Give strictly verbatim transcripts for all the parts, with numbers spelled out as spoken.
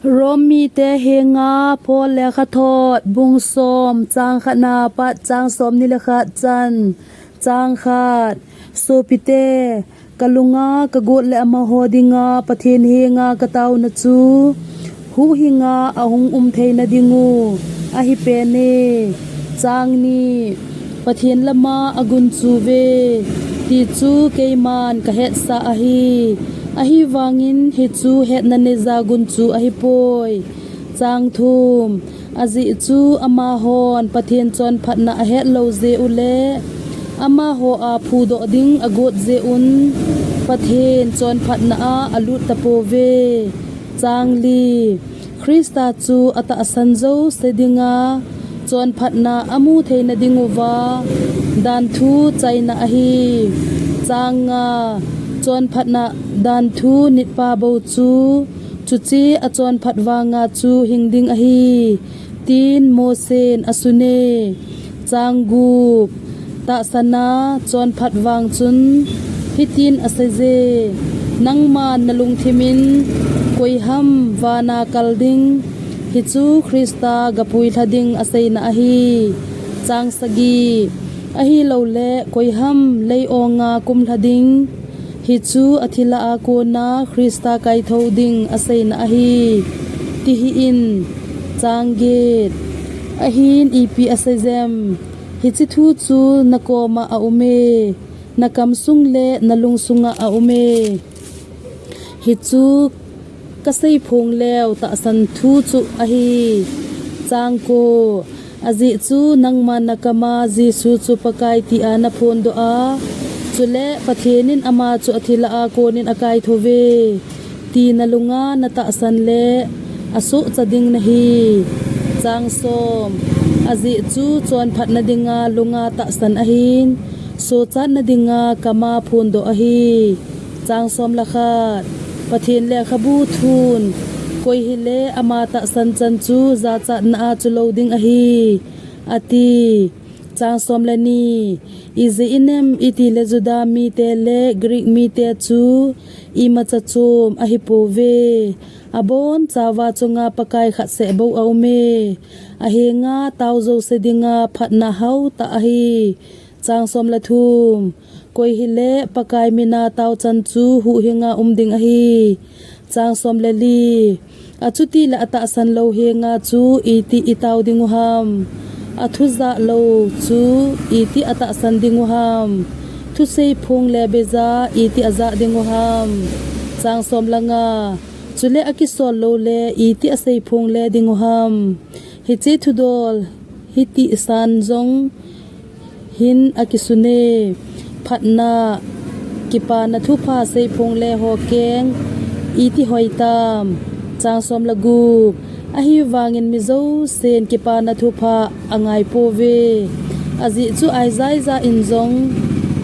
Rom mite henga Paul lekhathot bung som, chang khatna pat chang somni le khat chan. Chang khat. Sopite, kalunga kagot le amaho dinga Pathen henga katauna chu huhhinga ahung um theina dingu ahi pene. Chang ni. Pathen lama agunchu ve ti chu keiman kahetsah ahi. Ahivangin hichu hetna neija gunchu ahipoi. Chang thum. Ajeh chu amahon Pathen chonphatna ahet lou jeh u le amaho a phudoh ding agot jeh un Pathen chonphatna a alut tapouve. Chang li. Christa chu atahsan jouse dinga chonphatna amu theina dinguva danthu chaina ahi. Chang nga. Chonphatna danthu nitpa bou chu, chuche achonphat vanga chu hing ding ahi, tin Mosen asune. Chang gup. Tahsana chonphat vang chun hitin aseije, nangman nalungthimin koiham vana kal ding, hichu Christa gapuilha ding aseina ahi. Chang sagi. Ahilouleh koiham lei-onga kumlha ding, hichu athilha a kona Christa kaithou ding aseina ahi, ti hih in. Chang get. Ahin ipi aseijem? Hiche thu chu nakoma aume, nakamsung le nalungsunga aume. Hichu kaseiphong leu tahsan thu chu ahi. Chang ko. Ajeh chu nangman nakama Jesu chu Pakai tia naphondoh a, chule Pathen in ama chu athilha a konin akaithouve ti nalunga natahsan le asohcha ding nahi. Chang som. Ajeh chu chonphatna dinga lunga tahsan ahin, sochatna dinga kama phondoh ahi. Chang som le khat. Pathen lekhabu thun, koi hile ama tahsan chan chu jachatna a chu lou ding ahi, ati. Chang som le ni. Ijeh inem itile Juda mite le Greek mite chu imacha chom ahipouve. Abonchauva chunga Pakai khat seh bou aume. Ahenga tao jouse dinga phatna haotah ahi. Chang som le thum. Koi hile Pakai mina tao chan chu huhhinga um ding ahi. Chang som le li. Achutile atahsan lou henga chu iti itao dingu ham? Athujah lou chu iti atahsan dingu ham? Thuseiphong le beija iti ajah dingu ham? Chang som le nga. Chule akisol lou le iti aseiphong le dingu ham? Hiche thudol hiti san jong hin akisune. Phatna, kipana thupha seiphong le ho keng iti hoi tam? Chang som le gup. Ahivangin mi jousen kipana thupha angai pouve. Ajeh chu Isaiah in jong,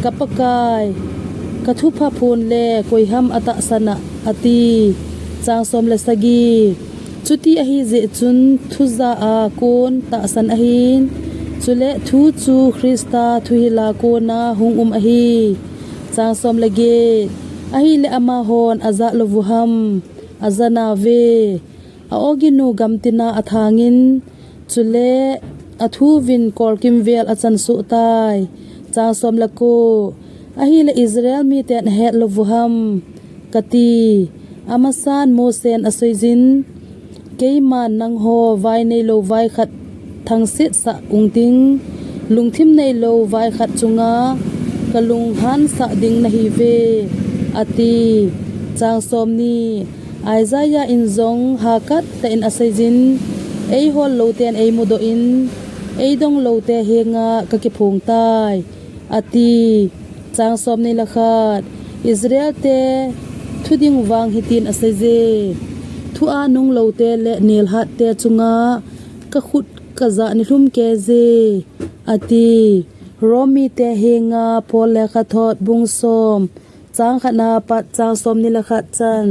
ka Pakai, ka thupha phon le koiham atahsan a, ati. Chang som le sagi. Chuti ahijeh chun thujah a kon tahsan ahin, chule thu chu Christa thuhil a kona hung um ahi. Chang som le get. Ahile amahon ajah lou u ham? Ajah nauve. A-oginu gamtina athangin, chule athuvin kolkimvel achan soh tai. Chang som le ko. Ahile Israel miten ahet lou u ham, kati. Amasan Mosen aseijin, keiman nangho vai neilou vai khat thangset sah ungting, lungthim neilou vai khat chunga kalung hansah ding nahiuve, ati. Chang som ni. Isaiah in jong hakat tah in aseijin, eihol lou ten eimudoh in, eidong lou te henga kakiphong tai, ati. Chang som ni le khat. Israel te thu ding vang hitin aseije, thu a nung lou te le nelhat te chunga kakhut kajah nilhum keije, ati. Rom mite henga Paul lekhathot bung som, chang khatna pat chang som ni le khat chan.